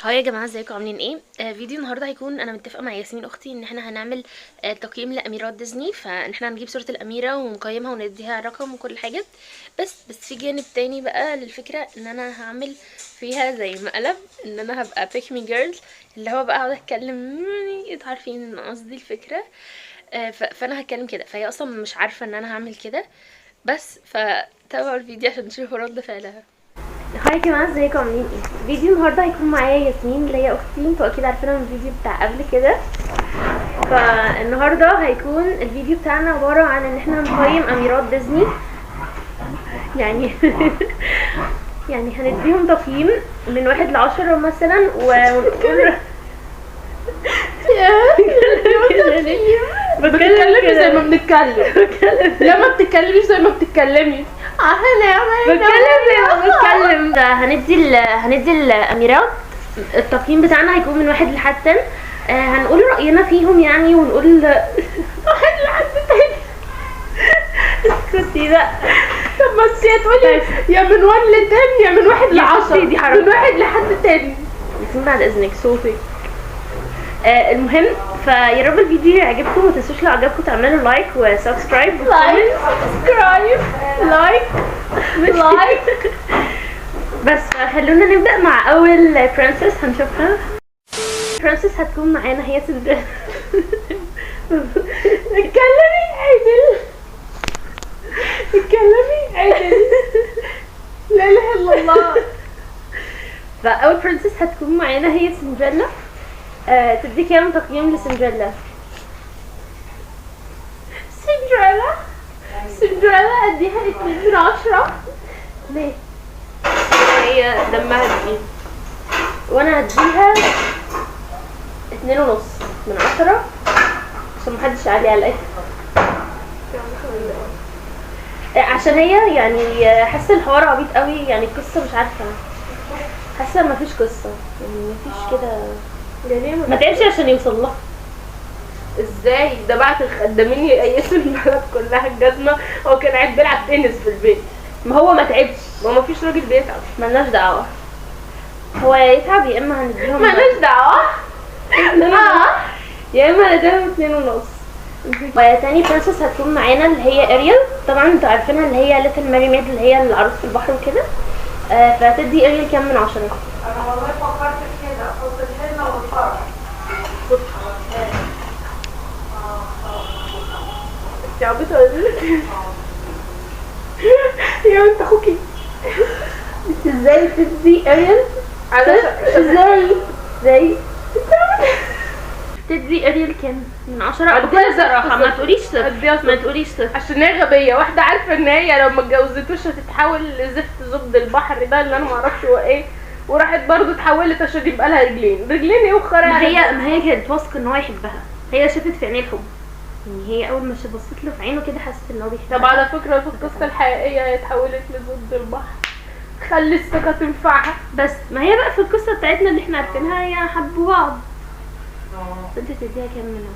Hi يا جماعة، ازيكم عاملين ايه؟ فيديو النهارده هيكون انا متفقه مع ياسمين اختي ان احنا هنعمل تقييم لاميرات ديزني. فان احنا هنجيب صوره الاميرة ونقيمها ونديها رقم وكل حاجة. بس في جانب تاني بقى للفكرة، ان انا هعمل فيها زي مقلب، ان انا هبقى pick me girl، اللي هو بقى اقعد اتكلم، انتوا عارفين ان قصدي الفكرة. فانا هتكلم كده، فهي اصلا مش عارفه ان انا هعمل كده، بس فتابعوا الفيديو عشان تشوفوا رد فعلها. Hi يا جماعة، ازيكم عاملين ايه؟ فيديو النهارده هيكون معايا ياسمين اللي هي اختي، انتوا اكيد عارفينها من الفيديو بتاع قبل كده. فالنهارده هيكون الفيديو بتاعنا عبارة عن ان احنا هنقيم اميرات ديزني، يعني هنديهم تقييم من 1 ل10 مثلا، ونقول بتتكلمي زي ما بنتكلم. لا ما بتتكلميش زي ما بتتكلمي. بتكلم زي ما بنتكلم. هندي الاميرات التقييم بتاعنا هيكون من 1 لحد 10. هنقول راينا فيهم يعني، ونقول 1 لحد 10. اسكتي بقى. طب ما انت هتقولي يا من 1 ل 10 يا من 1 ل 10، دي حرام. من 1 لحد 10. ياسمين بعد اذنك صوتك. المهم فيا رب الفيديو يعجبكم، ما تنسوش لو عجبكم تعملوا like و subscribe. like subscribe like like. بس خلونا نبدأ مع أول princess هنشوفها. princess هتكون معانا هي سندريلا. اتكلمي عدل، اتكلمي عدل. لا اله الا الله. فأول princess هتكون معانا هي سندريلا. تدي كام تقييم لسندريلا؟ سندريلا سندريلا اديها 2 من 10. ليه؟ هي دمها تقيل. وانا هديها 2.5 من 10 عشان محدش يعلي عليا، عشان هي يعني حاسه الحوار عبيط قوي، يعني القصة مش عارفه، حاسه مفيش قصة، يعني مفيش كده، ما تعبش عشان يوصل لها. ازاي ده بعت الخدامين يقيسوا البلد كلها الجزمة؟ هو كان قاعد بيلعب تنس في البيت. ما هو ما تعبش، ما هو مفيش راجل بيتعب. ملناش دعوه، هو يا يتعب يا اما هنديهم. ملناش دعوه. يا اما هنديهم 2.5. وتاني princess هتكون معانا اللي هي اريال، طبعا انتوا عارفينها اللي هي Little Mermaid اللي هي العروس في البحر وكده. فهتدي اريال كام من 10؟ انا والله فكرت في كده، احط الحنة والفرح. انت عبيطه ولا ايه؟ يا انت اخوكي. انت ازاي تدي اريال؟ ازاي تدي اريال كام من 10؟ بكل صراحة ما تقوليش صفر، ما تقوليش صفر، عشان هي غبية. واحدة عارفه ان هي لو ما اتجوزتوش هتتحول لزفت زبد البحر ده اللي انا ما اعرفش هو ايه، وراحت برضو اتحولت عشان يبقى لها رجلين. رجلين ايه وخرا؟ ما هي كانت واثقة ان هو يحبها، هي شافت في عينيه الحب، يعني هي اول ما بصيت له في عينه كده حست ان هو بيحبها. طب على فكرة في القصة الحقيقية هي اتحولت لزبد البحر. خلي الثقة تنفعها. بس ما هي بقى في القصة بتاعتنا اللي احنا عارفينها هي حبوا بعض. انت تديها كام من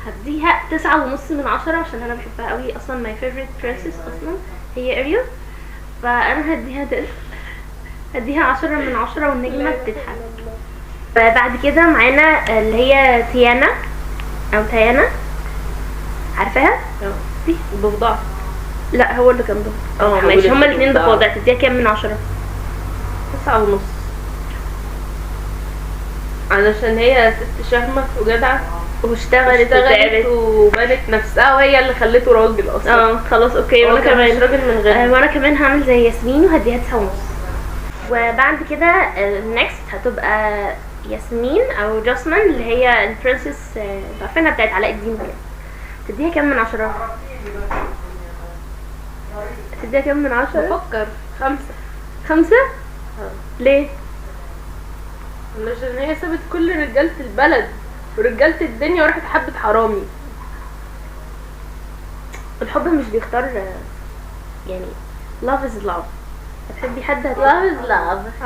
10؟ هديها 9.5 من 10 عشان انا بحبها قوي اصلا. my favorite princess اصلا هي اريال، فانا هديها 10 من 10 والنجمه بتضحك. بعد كده معانا اللي هي تيانا او تيانا، عارفاها؟ دي ضفدع. لا هو اللي كان ضفدع. ماشي، هما الاثنين ضفادع. تديها كام من 10؟ 9.5 علشان هي ست شهمة وجدعة واشتغلت وتعبت وبنت نفسها، وهي اللي خلته راجل اصلا. خلاص okay. وانا كمان مش راجل من غيرها. وانا كمان هعمل زي ياسمين وهديها 9.5. وبعد كده ال next هتبقى ياسمين او جاسمين اللي هي ال princess عارفينها بتاعت علاء الدين كده. تديها كام من 10؟ تديها كام من 10؟ بفكر 5. 5؟ ليه؟ عشان هي سابت كل رجالة البلد ورجالة الدنيا وراحت حبت حرامي. الحب مش بيختار، يعني love is love. هتحبي حد love is love.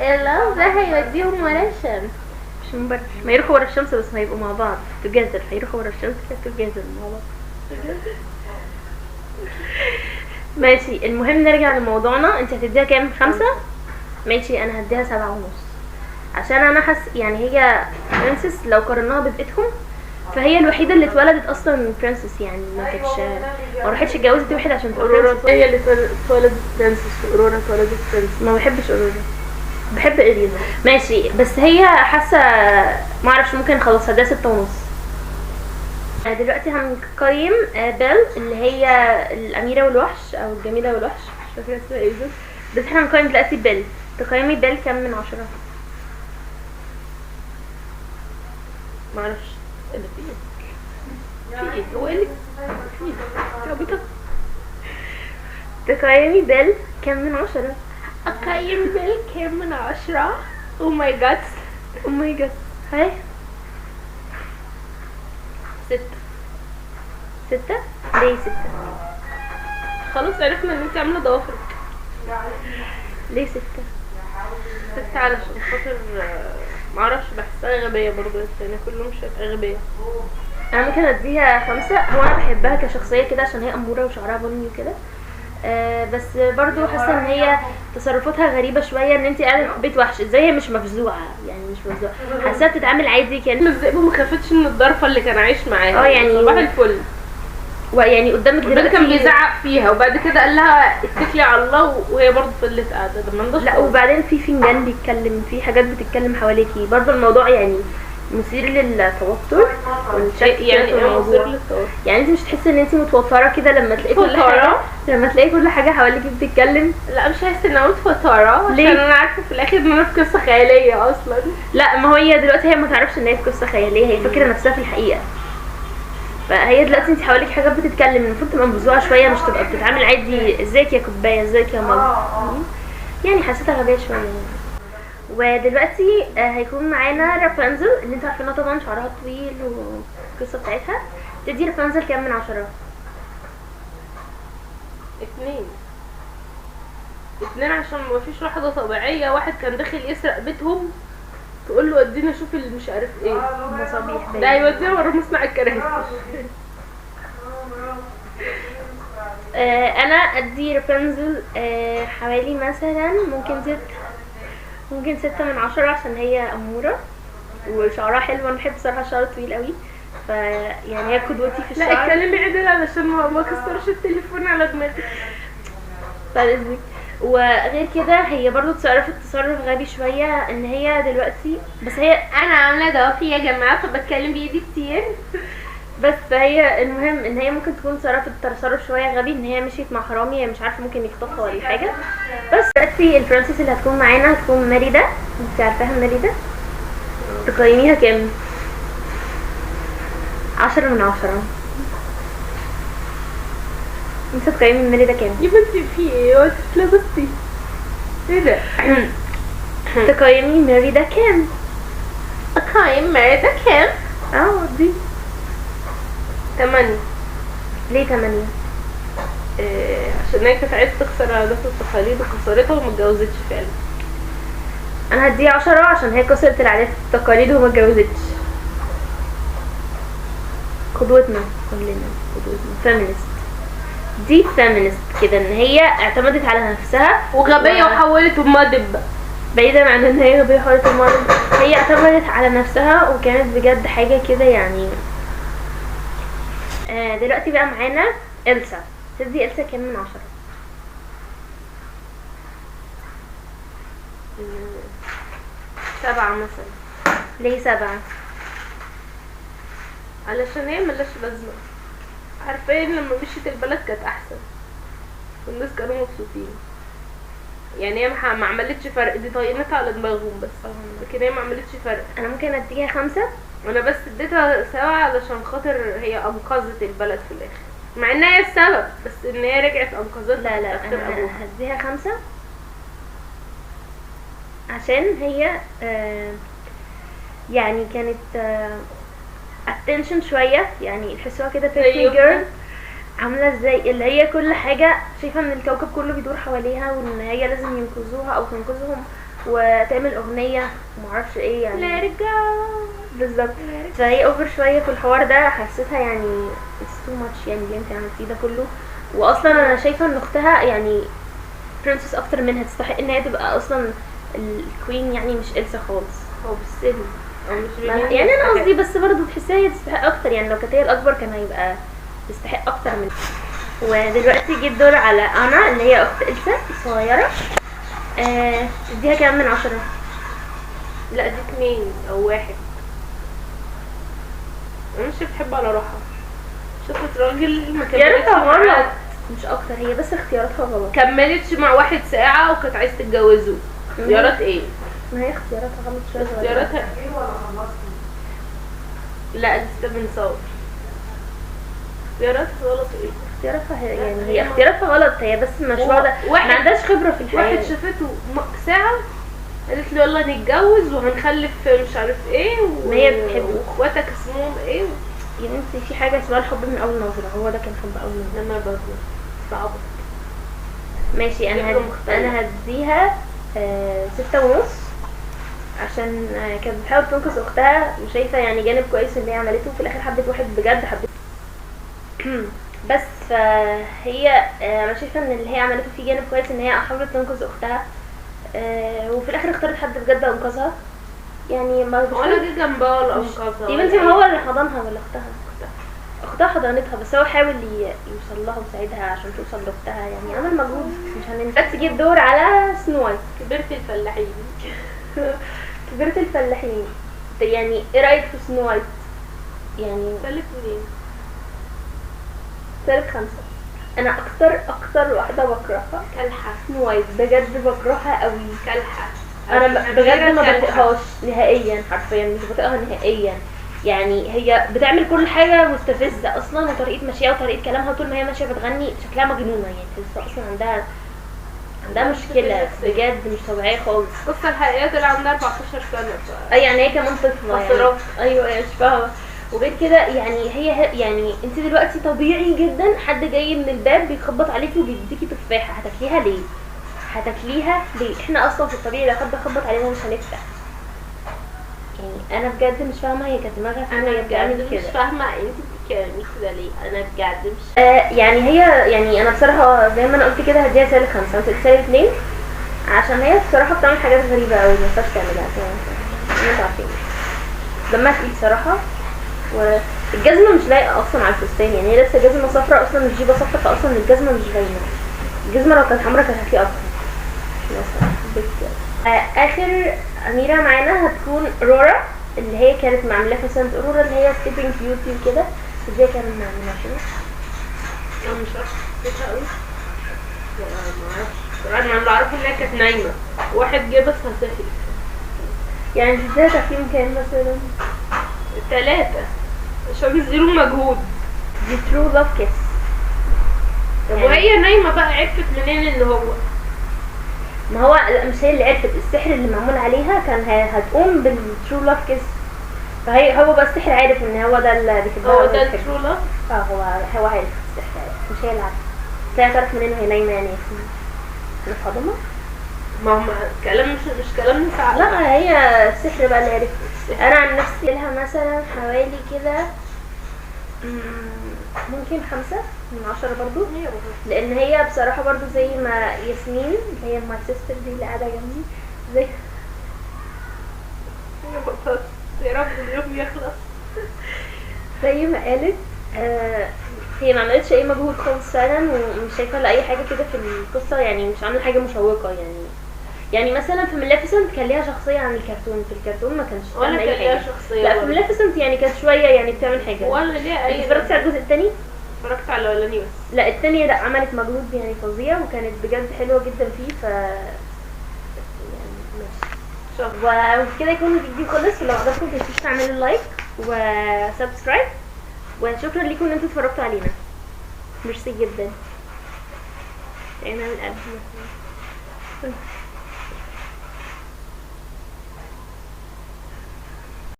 ال love ده هيوديهم ورا الشمس، مش مبرر. ما يروحوا ورا الشمس بس هيبقوا مع بعض together، هيروحوا ورا الشمس كده together مع بعض. ماشي، المهم نرجع لموضوعنا. انت هتديها كام؟ 5؟ ماشي، انا هديها 7.5، عشان انا حس يعني هي princess لو قارناها ببيتهم فهي الوحيدة اللي اتولدت اصلا princess، يعني ما كانتش ما راحتش اتجوزت واحد عشان تبقى اورورا princess. هي اللي اتولدت princess، واورورا اتولدت princess. ما بحبش اورورا، بحب اليزا. ماشي، بس هي حاسه ما اعرفش، ممكن خلاص هديها 6.5. دلوقتي هنقيم بيل اللي هي الاميرة والوحش او الجميلة والوحش، مش فاكره اسمها ايه بالظبط، بس احنا هنقيم دلوقتي بيل. تقيمي بيل كام من 10؟ ما اعرفش ايه ده، في ايه؟ في ايه؟ هو ايه اللي في ايه؟ انت عبيطه؟ تقيمي بيل كام من 10؟ اقيم بيل كام من 10؟ oh my God. oh my God. هاي 6. 6؟ ليه 6؟ خلاص عرفنا ان انت عامله ضوافرك. ليه 6؟ 6 علشان خاطر معرفش، بحسها غبية برضه، يعني كلهم شايف أغبياء. انا ممكن اديها 5. هو انا بحبها كشخصية كده عشان هي اموره وشعرها بني وكده، بس برضو حاسه ان هي تصرفاتها غريبة شوية، ان انت قاعدة في بيت وحش ازاي هي مش مفزوعه، يعني مش مفزوعه، حاساها بتتعامل عادي كان الذئب ما خافتش من الضرفه اللي كان عايش معاها. يعني صباح الفل. ويعني قدامك وده كان دلوقتي بيزعق فيها، وبعد كده قال لها اتكلي على الله، وهي برضه فضلت قاعدة. ده ما عندهاش لا، وبعدين في فنجان بيتكلم، في حاجات بتتكلم حواليكي، برضو الموضوع يعني مثير للتوتر والشك يعني في ايه الموضوع. مثير للتوتر؟ يعني انت مش تحسي ان انت متوترة كده لما تلاقي كل حاجة، متوترة؟ لما تلاقي كل حاجة حواليكي بتتكلم؟ لا مش هحس ان انا متوترة ليه؟ عشان انا عارفه في الاخر ان انا في قصة خيالية اصلا. لا، ما هي دلوقتي هي ما تعرفش ان هي في قصة خيالية، هي فاكره نفسها في الحقيقة. فهي دلوقتي انت حواليك حاجات بتتكلم، المفروض تبقى مفزوعه شوية، مش تبقى بتتعامل عادي ازيك يا كوباية ازيك يا ماما، يعني حسيتها غبية شوية يعني. ودلوقتي هيكون معانا رابنزل اللي انتوا عارفينها طبعا، شعرها طويل والقصه بتاعتها. تدي رابنزل كام من 10؟ 2 عشان ما فيش واحدة طبيعية. واحد كان داخل يسرق بيتهم تقول له ودينا شوف اللي مش عارف ايه مصابيح ده يودينا ورا مصنع الكراسي. انا ادي رابنزل حوالي مثلا ممكن 6 من 10 عشان هي اموره وشعرها حلو، انا بحب صراحة شعر طويل قوي، فيعني هي قدوتي في لا الشعر. اتكلمي عدل علشان ما اكسرش التليفون على دماغي. بعد اذنك. وغير كده هي برضو اتصرفت تصرف غبي شوية، ان هي دلوقتي بس هي انا عامله ضوافري يا جماعة فبتكلم بايدي كتير، بس فهي المهم ان هي ممكن تكون تصرفت تصرف شوية غبي، ان هي مشيت مع حرامي، هي مش عارفه ممكن يخطفها ولا حاجة. بس دلوقتي ال princess اللي هتكون معانا هتكون ميريدا، انت عارفاها ميريدا؟ تقيميها كام؟ 10 من 10. انت تقيمي ميريدا كام؟ يا بنتي في ايه؟ هو انت اتلبستي ايه ده؟ تقيمي ميريدا كام؟ اقيم ميريدا كام؟ دي 8. ليه 8؟ عشان هي كانت عايزه تكسر عادات والتقاليد وكسرتها وما اتجوزتش فعلا. انا هديها 10 عشان هي كسرت العادات والتقاليد وما اتجوزتش. قدوتنا كلنا، قدوتنا feminist، دي feminist كده، ان هي اعتمدت على نفسها وغبيه وحولت امها دبه. بعيدا عن ان هي غبية وحولت امها دبه، هي اعتمدت على نفسها وكانت بجد حاجة كده يعني. دلوقتي بقى معانا إلسا. تدي إلسا كام من 10؟ 7 مثلا. ليه 7؟ علشان هي ملهاش لازمه. عارفين لما مشيت البلد كانت احسن والناس كانوا مبسوطين، يعني هي ما عملتش فرق، دي طينتها على دماغهم بس، لكن هي ما عملتش فرق. انا ممكن اديها 5. انا بس اديتها 7 علشان خاطر هي انقذت البلد في الاخر، مع انها هي السبب، بس ان هي رجعت انقذتها. لا لا، انا هديها 5 عشان هي يعني كانت attention شوية، يعني تحسوها كده pick me girl، عامله ازاي اللي هي كل حاجة شايفه ان الكوكب كله بيدور حواليها وان هي لازم ينقذوها او تنقذهم وتعمل اغنية ومعرفش ايه يعني let it go بالظبط. فهي over شوية في الحوار ده، حسيتها يعني it's too much يعني اللي انت عملتيه ده كله. واصلا انا شايفه ان اختها يعني princess اكتر منها، تستحق ان هي تبقى اصلا ال queen يعني، مش إلسا خالص. هو بالسن او مش ما يعني انا قصدي بس برضه تحسيها هي تستحق اكتر، يعني لو كانت هي الاكبر كان هيبقى تستحق اكتر من. ودلوقتي جه الدور على انا اللي هي اخت إلسا الصغيرة. اديها كام من 10؟ لا دي 2 او 1. انا مش بتحب على روحها، شافت راجل ما كملتش غلط مش اكتر، هي بس اختياراتها غلط. كملتش مع واحد ساعة وكانت عايزه تتجوزه. اختيارات ايه؟ ما هي اختياراتها غلط شوية. اختياراتها ايه ولا خلصتي؟ لا لسه بنصور. اختياراتها غلط ايه؟ اختياراتها يعني هي اختياراتها غلط، هي بس مش واخده، ما عندهاش خبره في الحياة. واحد شافته ساعة قالت له يلا نتجوز وهنخلف مش عارف ايه ما هي بتحبه واخواتك اسمهم ايه يا بنتي. في حاجة اسمها الحب من اول نظره، هو ده كان حب اول نظره. لما برضه صعب. ماشي انا هديها 6.5 عشان كانت بتحاول تنقذ اختها وشايفه يعني جانب كويس اللي هي عملته، وفي الاخر حبت واحد بجد حبته. بس فهي انا شايفه ان اللي هي عملته فيه جانب كويس، ان هي حاولت تنقذ اختها، وفي الاخر اختارت حد بجد انقذها. يعني ما ولا جه جنبها ولا انقذها يا بنتي، ما هو اللي حضنها ولا اختها؟ اختها حضنتها، بس هو حاول يوصل لها ويساعدها عشان توصل لاختها، يعني عمل مجهود. مش هننسى. بس جه الدور على سنو وايت. كبرت الفلاحين. كبرت الفلاحين. يعني ايه رايك في سنو وايت؟ يعني سالب منين؟ سالب 5. انا اكتر واحدة بكرهها كلحه سنو وايت، بجد بكرهها قوي. كلحه انا بجد ما بطيقهاش نهائيا، حرفيا مش بطيقها نهائيا. يعني هي بتعمل كل حاجة مستفزة اصلا، وطريقه مشيها وطريقه كلامها طول ما هي ماشية بتغني شكلها مجنونة، يعني تحسها اصلا عندها مشكلة بجد مش طبيعية خالص. القصة الحقيقية طلع عندها 14 سنة يعني هي كمان طفله يعني. ايوه مش فاهمه. وغير كده يعني هي يعني انت دلوقتي طبيعي جدا حد جاي من الباب بيخبط عليكي وبيديكي تفاحة، هتاكليها ليه؟ هتاكليها ليه؟ احنا اصلا في الطبيعي لو حد خبط علينا مش هنفتح. يعني انا بجد مش فاهمه هي كانت دماغها فين وهي بتعمل كده. مش فاهمه انت بتتكلمي كده ليه، انا بجد مش يعني هي يعني انا بصراحة زي ما انا قلت كده هديها سالب 5 وانت سالب 2، عشان هي بصراحة بتعمل حاجات غريبة قوي ما ينفعش تعملها. انتوا عارفين دمها تقيل صراحة، والجزمه مش لايقة اصلا على الفستان، يعني هي لابسه جزمه صفرا اصلا مش جيبه صفرا، فاصلا الجزمة مش باينة. الجزمة لو كانت حمرا كانت هتليق اكتر. اخر اميره معانا هتكون اورورا، اللي هي كانت مع ماليفيسنت. اورورا اللي هي Sleeping Beauty وكده، ازاي كانت مع ماليفيسنت؟ انا مش عارفه قصتها قوي، ما اعرفش. انا اللي اعرفه انها كانت نايمة واحد جه بس هصحي. يعني تديها تقييم كام مثلا؟ 3 عشان zero مجهود. دي true love kiss. طب وهي نايمة بقى عرفت منين ان هو؟ ما هو لا مش هي اللي عرفت، السحر اللي معمول عليها كان هتقوم بال true love kiss، فهي هو بقى السحر عارف ان هو ده اللي بيحبها. هو ده ال true love؟ هو عارف السحر عارف، مش هي اللي عارفه. بس هي تعرف منين وهي نايمة يعني؟ احنا في حضنها. ما هو كلام مش كلام نساء. لا هي السحر بقى اللي عرفت. انا عن نفسي لها مثلا حوالي كده ممكن 5 من 10 برضو، لان هي بصراحة برضو زي ما ياسمين اللي هي my sister دي اللي قاعدة جنبي زي يا رب اليوم يخلص زي ما قالت، هي ما عملتش اي مجهود خالص فعلا، ومش شايفه لها اي حاجة كده في القصة، يعني مش عامله حاجة مشوقة. يعني مثلا في ماليفيسنت كان ليها شخصية عن الكرتون، في الكرتون ما كانش ولا كان ليها شخصية. لا في ماليفيسنت يعني كانت شوية يعني بتعمل حاجة ولا ليها اي. اتفرجتي على الجزء الثاني؟ اتفرجت على الاولاني بس. لا الثاني لا عملت مجهود يعني فظيع، وكانت بجد حلوة جدا فيه. ف يعني ماشي، وبكده يكون الفيديو خلص. ولو عجبكم متنسوش تعملوا like و subscribe، وشكرا لكم ان انتوا اتفرجتوا علينا، ميرسي جدا. يعني نعمل قلب.